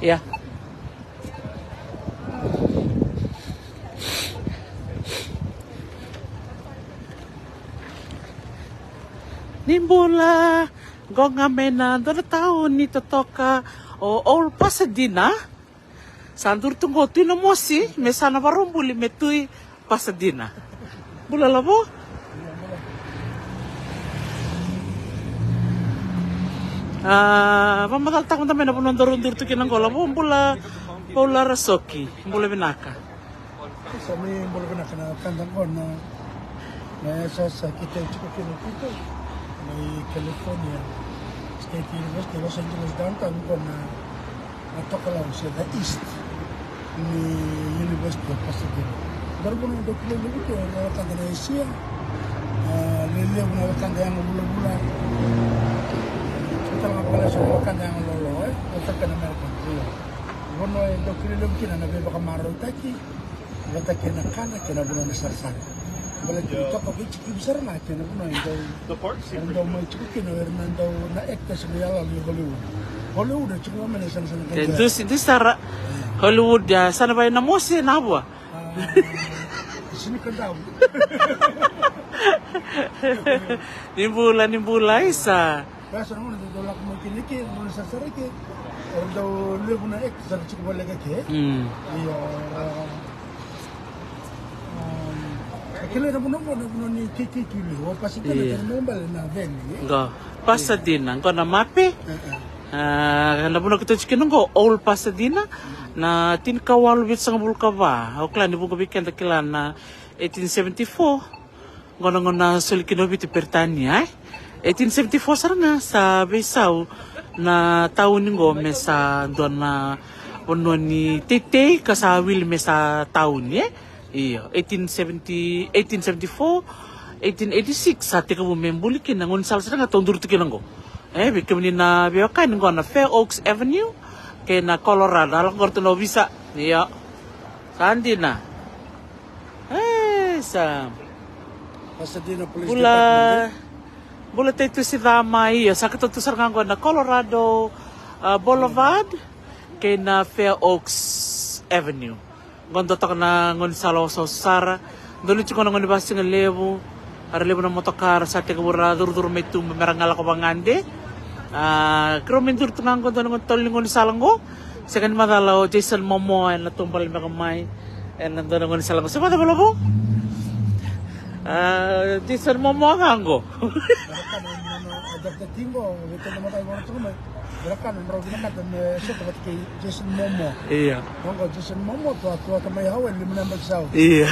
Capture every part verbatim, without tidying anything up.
Ia. Ni bula, qo ga mai na dua na tauni totoka o Old Pasadena. Sa duri tu qo Tui Namosi, me sa na varobuli me Tui Pasadena. Bula Lavo. A, vamacalataka mada mai na vanua daru duri tu kina qo Lavo, bula Paula Rasoki, bula vinaka. Sa mai bula vinaka na kada qo na, na yasayasa keitou tiko kina keitou mai California State University, Los Angeles downtown qo na, na tokalau se the east ni University of Pasadena. Daru vuna dau kilai levu kina na wekada na Asia, a, lelevu na wekada yaga vulavula. Tiko tale ga vakalesu na wekada yaga lolo, e, African American. Vanua e dau kilai levu kina na veivakamarautaki vata kei na kana kei na vanua na sarasara. Baleta ni toka vei tiko sara ga kei na vanua e dau, e dau mai tiko kina o ira na dau na actors ni yala ni Hollywood. Hollywood e tiko mai na sarasara. Ke dusi, dusi sara. Hollywood ya sa na vai na mosi na vua. A, sini ka dau. Ni bula, ni bula, isa. Koya sa na gauna dau lako mai kina ke, gauna sarasara ke, era dau levu na act sa tiko voleka ke. Mm. Io, e kilai na vanua qo na vanua ni keikeikili, o Pasadena. Io. Kena mai bale na veni, e? Qo, Pasadena, qo na mape. E, e. A, na vanua keitou tiko kina qo, Old Pasadena, na tinikawalu vitusagavulu ka va, au kila ni vuqa vei keda kila na eighteen seventy-four. Qo na gauna soli kina o Viti Peritania, e? Eighteen seventy-four sara ga sa veisau na tauni qo me sa dua na vanua ni teitei ka sa wili me sa tauni, e? Io, eighteen seventy, eighteen seventy-four, eighteen eighty-six sa tekivu me buli kina na gaunisala sara ga tou duri tu kina qo. E, vei kemuni na veiwekani qo na Fair Oaks Avenue kei na Colorado, a lako qori tu na ovisa. Io. Sa dina. E, sa. Pasadena Police Department, e? Bula, bula Taitusi Cama, io, sa keitou tu sara ga qo na Colorado, a, Boulevard kei na Fair Oaks Avenue. Qo dua toka na gaunisala osaosa sara. Donu tiko na gauna ni vakasigalevu. Era levu na motokara sa tekivu ra curucuru mai tuba me ra ga lako vagade. A, keirau mai duri tu ga qo dua na gauna tolu ni gaunisala qo. Sega ni macala o Jason Momoa ena taubale beka mai ena dua na gaunisala qo. Se vacava Lavo? A, Jason Momoa ga qo. Vira kana drau vinakata me sota vata kei Jason Momoa. Io. Oqo Jason Momoa, tua, tua ka mai Hawaii, lima na yabaki sa oti. Io.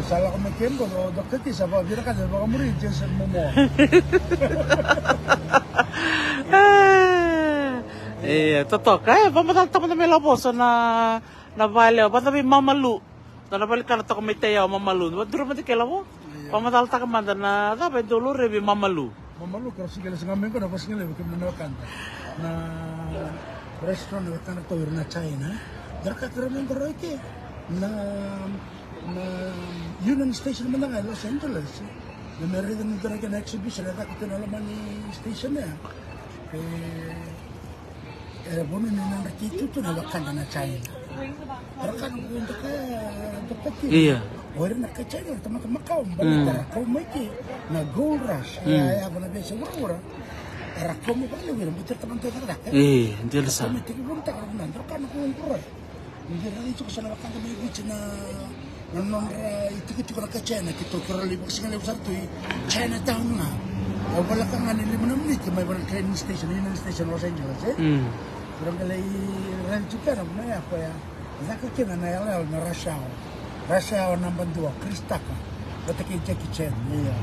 Sa lako mai kei qo, o Doctor T sa vakavinakata me vakamuri Jason Momoa. Io, totoka, e, vamacalataka mada mai Lavo so na, na vale, vata vei Mamalu. Dua na vale ni kana toka mai Taiau, Mamalu. Vadru mada ke Lavo. Io. Vamacalataka mada na cava e dau laurai vei Mamalu. Mamalu, keirau sega ni lesu ga mai qo na vakasigalevu kei na wekada. Na restaurant na wekada tou ira na China. Dua na ka keirau mai qo rau ke. Na, na Union Station mada ga e Los Angeles. Na me raica ni dua na kena exhibition e caka tu ena loma ni station ya. E, E, vanua ni nodra kei tutu na wekada na China. Ra kana qo doka, doka kina. Io. O ira na kai China, tamata makawa, baleta ra kau mai ke na gold rush. Mm. Ia, ia, vana veiyasai vuravura. Ra kau mai vakalevu ira, baleta ra tamata cakacaka. E, dina sara. Ra kau mai tekivunataka, ra kana qo qura. Ni ra raica tiko sa na wekada mai Viti na, na nodra itikotiko na kai China, keitou keirau lai vakasigalevu sara tu i Chinatown ga. Au voleka ga ni lima na miniti mai vei na train station, Union Station, Los Angeles, e? Mm. Keirau qai lai raica tiko kina na vanua ya koya. Caka kina na iyaloyalo na rush hour. Rush hour naba dua, Chris Tucker. Vata kei Jackie Chan, io.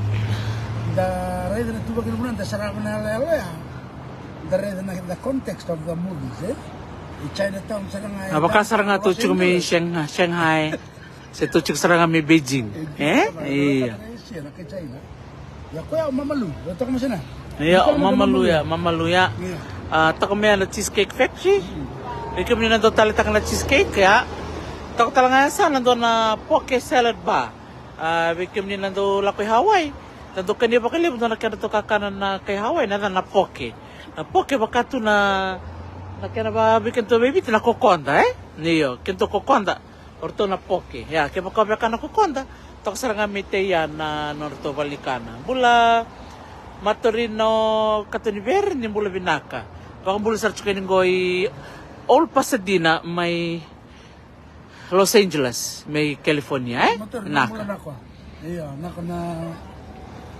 Da raica na tuvaki ni vanua, da sarava na iyaloyalo ya. Da raica na, the context of the movies, e? I Chinatown sara ga, e, a vaka sara ga tou tiko mai Shanghai, Shanghai. Se tou tiko sara ga mai Beijing, e? Io. Ia koya o Mamalu, o toka mai sina. Ia, o Mamalu ya, Mamalu ya. Io. A, toka mai na Cheesecake Factory. Mm. Vei kemuni na dau taleitaka na cheesecake, ya. Toka tale ga ya sa na dua na poke salad bar. A, vei kemuni na dau lako i Hawaii. Sa dau kania vakalevu dua na kedratou kakana na kai Hawaii na yacana na poke. Na poke vaka tu na, na kena vavei kedatou veiviti na kokoda, e? Io, kedatou kokoda. O ratou na poke. Ia, kevaka o via kana kokoda, toka sara ga mai Taiya na nodratou valenikana. Bula Matorino Katoniveri, ni bula vinaka. Vakabula sara tiko yani qo i Old Pasadena mai Los Angeles, mai California, e? Matorino, bula vinaka. Io, na ko na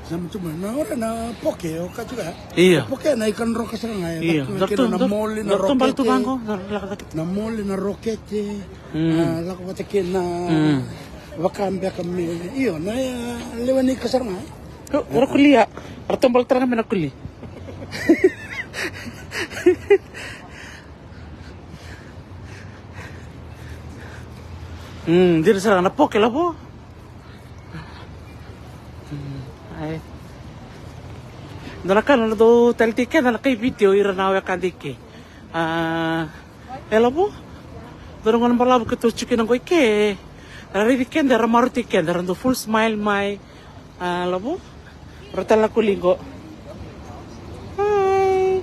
sa mutu mai na ora na poke o ka tu ga. Io. Poke na ikana roka sara ga. Io. Dr. Dr. Moli na rokete. Na moli na rokete. Mm. A, lako vata kei na vaka beka me io na lewe ni ka sara ga. Ko, era kulia. Era tombal tara ga me na kuli. Mm, dira sara ga na poke lavo. Mm, ai. Dua na ka na dau tali tiko keda na kai viti o ira na weka dike. A, e lavo. Dua na gona balavu keitou tiko kina qo i ke. Ra raici keda, ra maroti keda, ra dau full smile mai. A, lavo. Ra tale na kuli qo. Hi.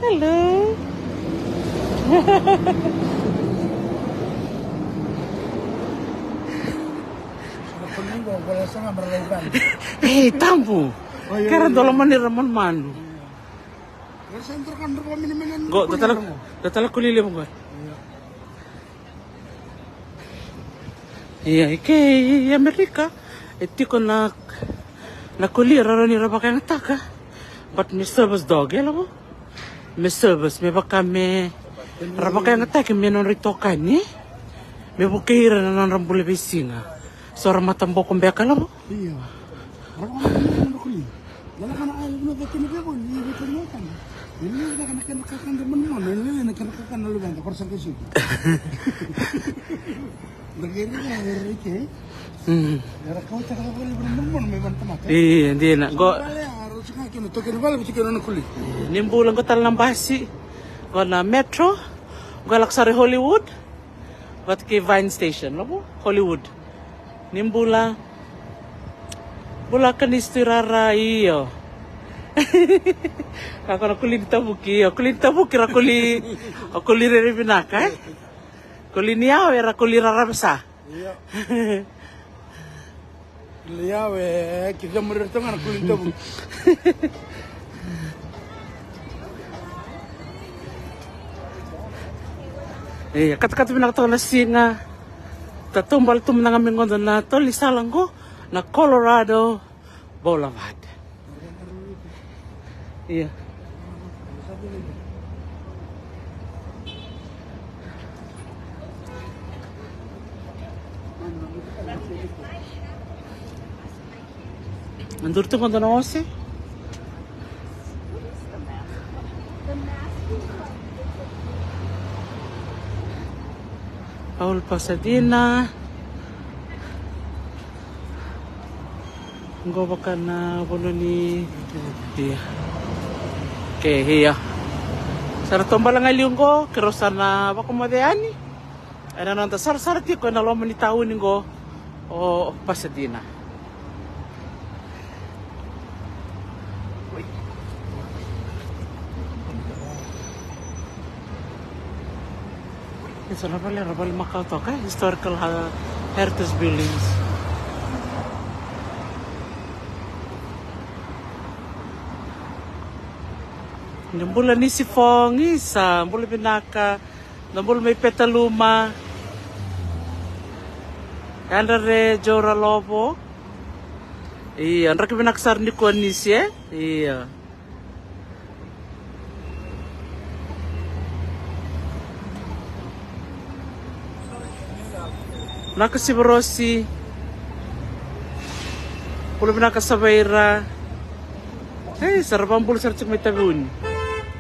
Hello. Ei, tabu. Kera dolo mani ra manumanu. Qo, da tala, da tala kuli levu qo. Ia, i ke i Amerika, e tiko na, na kuli ra rawa ni ra vakayagataka. But me service dog, e lavo? Me service, me vaka me ra vakayagataki me nodra itokani. Me vukei ira na nodra bula veisiga. So ra mataboko beka lavo? Io. Ra vakayagataki na nodra kuli. Lala kana ai laguna vei kena vei voli, ni vei kena vei kena. Ni vei kena kena kakana manumanu, ni vei kena kakana luveda, kora sa kai suki. Io, dina. Qo, ni bula qo tale na basi. Qo na metro. Qo lako sara i Hollywood. Vata kei Vine Station, lavo? Hollywood. Ni bula. Bula ka ni sui rara, io. Ka ko na kuli ni tavuki, io. Kuli ni tavuki ra kuli, o kuli rere vinaka, e? Kuli ni yawe ra kuli rara vesa. Io. Kuli ni yawe, e, ki cemuri ratou ga na kuli ni tavuki. E, katakata vinaka toka na siga. Tatou bale tu mada ga me goda na tolo ni sala qo, na Colorado Boulevard. Ia. Duri tu qo dua na ose. Old Pasadena. Qo vaka na vanua ni, ia. Ke, ia. Sa ra taubale ga e liu qo, keirau sa na vakamoce yani ena noda sarasara tiko ena loma ni tauni qo o Pasadena. Isa na vale, era vale makawa toka, e? Historical, uh, heritage buildings. Ni bula Nisi Fong, isa, bula vinaka. Na bula mai Petaluma. Yadra re Joe Ralovo. Ia, draki vinaka sara nikua Nisi, e? Ia. Vinaka Sivarosi. Bula vinaka Savaira. Ei, sa ra vakabula sara tiko mai Taveuni.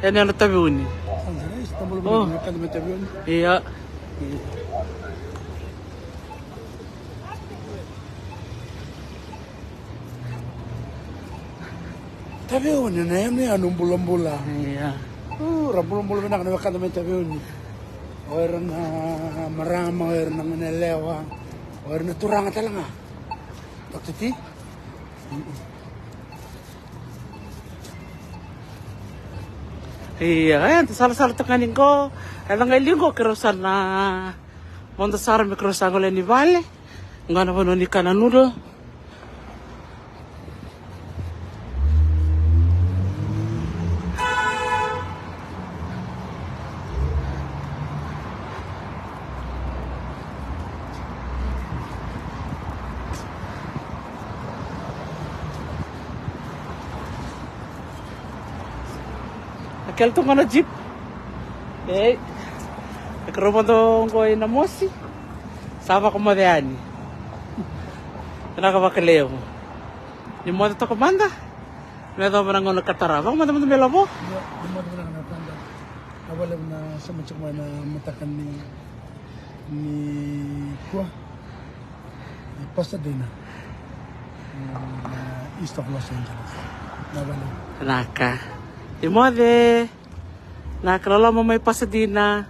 Ena yadra Taveuni. O. Ia. Taveuni na yanuyanu bulabula. Ia. U, ra bulabula vinaka na wekada mai Taveuni. O ira na marama, o ira na goneyalewa, o ira na turaga tale ga. Doctor T? Mm-mm. Ia, e, da salasala toka ga ni qo. E da qai liu qo keirau sa na vodo sara me keirau sa gole ni vale. Qo na vanua ni kana noodle. A kele tu ga na jeep. Ei. E keirau vodo qo i Namosi. Sa vakamoce yani. Vinaka vakalevu. Ni moce toka mada. Me yacova na gauna ka tara. Vakamada mada me lavo. Ia, ni moce vinaka na tada. Vinaka vakalevu na sema tiko mai na mataka ni, ni kua. I Pasadena. Mm, east of Los Angeles. Vinaka vakalevu. Vinaka. Ni moce. Na ka loloma mai Pasadena.